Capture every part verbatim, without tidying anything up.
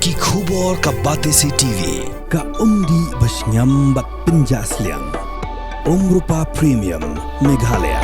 Ki khubor ka Batesi TV, ka umdih basñiam bad pynjah sliang. Umrupa Premium, Meghalaya.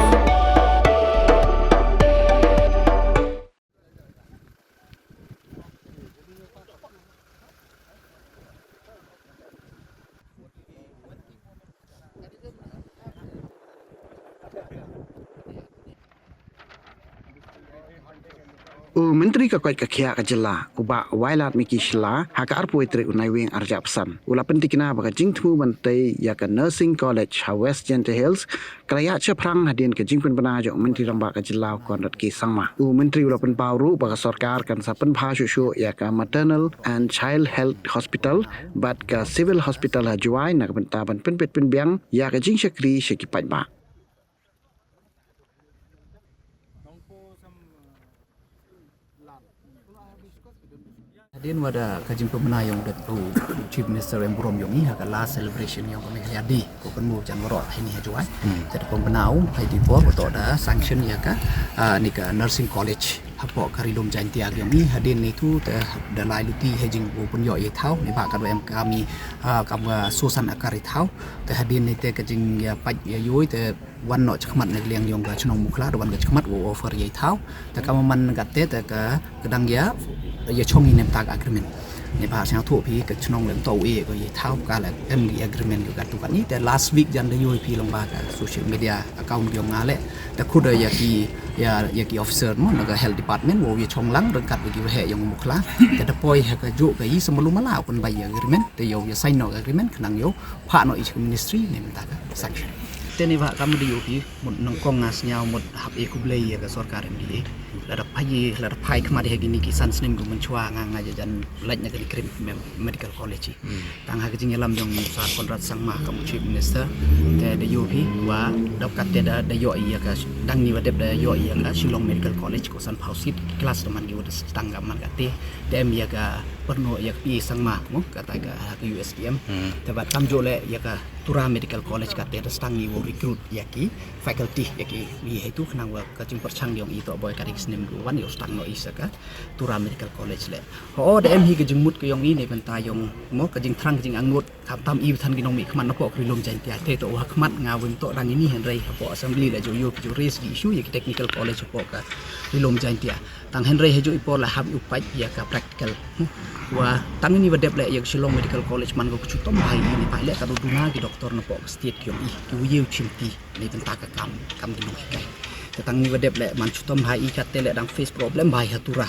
U Myntri ka koit ka khiah ka jylla, u Bah Wailadmiki Shylla, ha ka arphew tarik u Naiwieng arhajar arphew san, u la pyntikna ba ka jingthmu ban tei ya ka Nursing College ha West Jaintia Hills, ka la yah chaphrang hadien ka jingpynbna jong u Myntri Rangbah ka jylla u Conrad K Sangma. U Myntri u la pynpaw ruh ba ka sorkar kan sa pynbha shuh shuh ya ka Maternal and Child Health Hospital bad ka Civil Hospital ha Jowai na ka bynta ban pynpeit pynbiang ya ka jingshakri sha ki paidbah. Hadien wa da ka jingpynbna yong u Chief Minister em burom yong i ha ka last celebration yong ka Meghalaya Day, ko kan mu jan warok heini ha Jowai. Hmm. Te da pynbna u, hei di por, wa toh da sanction ya ka, ah, ni ka nursing college hapoh ka Ri-lum Jaintia yong i. Hadien ni tu, te da lai luti hei jingpynyoh yei thaw, neibhah ka da em kam i, ah, kam wa sosan akar i thaw. Te hadien ni te ka jingya pait ya yoi, te wan noh chakhmat na ka liang yong ka chnong Mukhla, da wan ka chakhmat wow offer yei thaw. Te ka man katte, te ka, ka dang ya, ya chong i neibynta ka agreement. Neibhah sngewthuh phi ka chnong lem toh u e ko yei thaw, ka la em ki agreement ko katu kani. Te last week jan da yoi phi lyngba ka social media account yong nga le. Te khut da ya ki, ya, ya ki officer mo, na ka health department, wow ya chong lang ryngkat wa ki waheh yong Mukhla. Te da poi ha ka juk ka i sa malu mala u pynbeit ya agreement, te yow ya sign noh ka agreement, khnang yow phah noh i cha ka ministry neibynta ka sanction. Te neibhah kam da yoi phi, mut nyngkong nga sngewmut hap e khublei ya ka sorkar M D A. Lada phai, lada phai khmat ha kini ki san snem ko mynchwa nga, nga jan lait na kani ka Ri-lum Medical College i. Hmm. Tang ha ka jingyalam yong Sir Conrad Sangma kam u Chief Minister. Te da yoi phi wa dap katte da, da yoh i ya ka, dang ni wa dep da yoh i ya ka Shillong Medical College ko sanphaw seat, class da man ki wa da tang ka man katte. Te em ya ka pyrno ya ka P A Sangma mo, kata ka ha ka U S T M. Hmm. Te bad kamjooh le ya ka Tura Medical College katte da sdang i wow recruit ya ki faculty, ya ki, i heitu khnang wa ka jingpyrchang yong i toh boi ka ri snem ko wan yow sdang noh i sa ka Tura Medical College le. Ho, da em hi ka jingmut ka yong i neibynta yong mo ka jingthrang ka jingangnud, khamtam i wa than ki nongmihkhmat napoh ka Ri-lum Jaintia. Te toh wa ha khmat nga wym toh dang ini, hynrei hapoh assembly la jooh yoh ki jooh raise ki issue ya ki technical college hapoh ka Ri-lum Jaintia. Tang hynrei hajooh i por la hap u pait ya ka practical. Hmm. Wa tang ini wa dep le ya ka Shillong Medical College man ko ka chitom bha i, neibhah le ka duna ki doctor napoh ka state yong i, ki wa ye u chimti neibynta ka kam, kam ki nonghikai. Te tang ini wa dep le man chitom bha i, katte le dang face problem bha i ha Tura.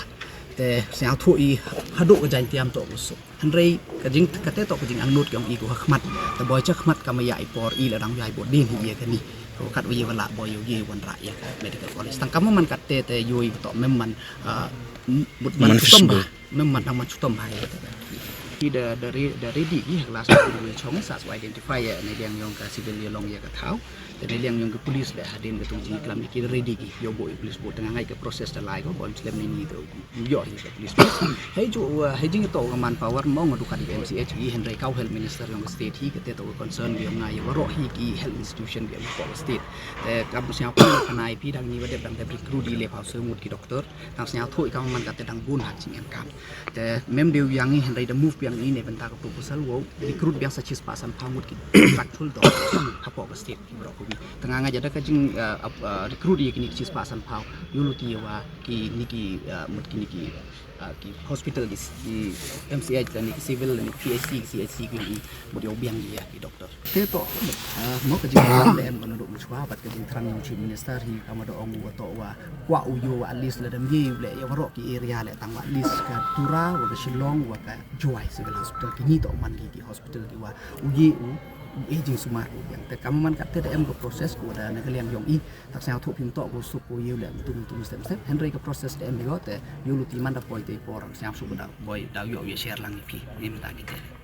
Te sngewthuh i hadooh ka Jaintia ym toh ko suk. Hynrei ka jing, katte toh ka jingangnud yong i ko ha khmat. Te boi cha khmat kam ya i por i la dang ya i bor din hi ya kani. Ko kat wa ye wa lah boi yow ye wanrah ya ka medical college. Tang kam man katte te yoi toh mem man, ah, m-, mut man, man chitom bha. Mem man, dang man chitom bha ya. Ki da, da re-, da ready ki ha ka last week chong sa identify ya na liang yong ka civil ya long ya ka thaw. Te na liang yong ka police le hadien ka tu jingklam ki da ready ki yow boi police boi, tang ngai ka process da lai ko, boi slem ni ni to. Yoh hi ka police. Hei ju, uh, hei jingtoh ka manpower mo nga du kat i ka M C H i, hynrei ka u health minister yong ka state hi, katte toh ka concern yong nga ya waroh hi ki health institution yong ka state. Te kam sngewkmen ka nai phi dang ni wa dep dang dep recruit i le phaw soo ngut ki doctor. Tang sngewthuh i kam man katte dang bun ha ka jingem kam. Te mem dei u biang i, hynrei da move biang i neibynta ka proposal wow recruit biang sa chispah sanphaw ngut ki contractual doctor hapoh ka state ki waroh ko wi. Tang nga ja da ka jing, uh, ap-, uh, recruit i kini ki chispah sanphaw, yow luti ya wa kini ki, ah, mut kini ki, ah, ki hospital ki, ki M C H lane ki civil lane ki P H C, ki C H C ki, mut yow biang ki ya ki doctor. Te toh, ah, mo ka jingthrang da em ko nadooh mynchwa bad ka jingthrang yong u Chief Minister hi kam da ong wa toh wa kwah u yow wa at least lada ym ye u le ya waroh ki area le tang wa at least ka Tura, wa ka Shillong, wa ka Jowai Civil Hospital, kini toh man ki, ki hospital ki wa u ye u, u e jingsumar u biang. Te kam man katte da em ka process ko da na ka liang yong i. Tak sngewthuh phi ym toh ko suk ko yow le myntu myntu mynstep mynstep. Hynrei ka process da em hi ko, te yow luti man da poi te i por, sngewthuh ko da boi da yoh ya share lang ya phi. Ni mynta ki te.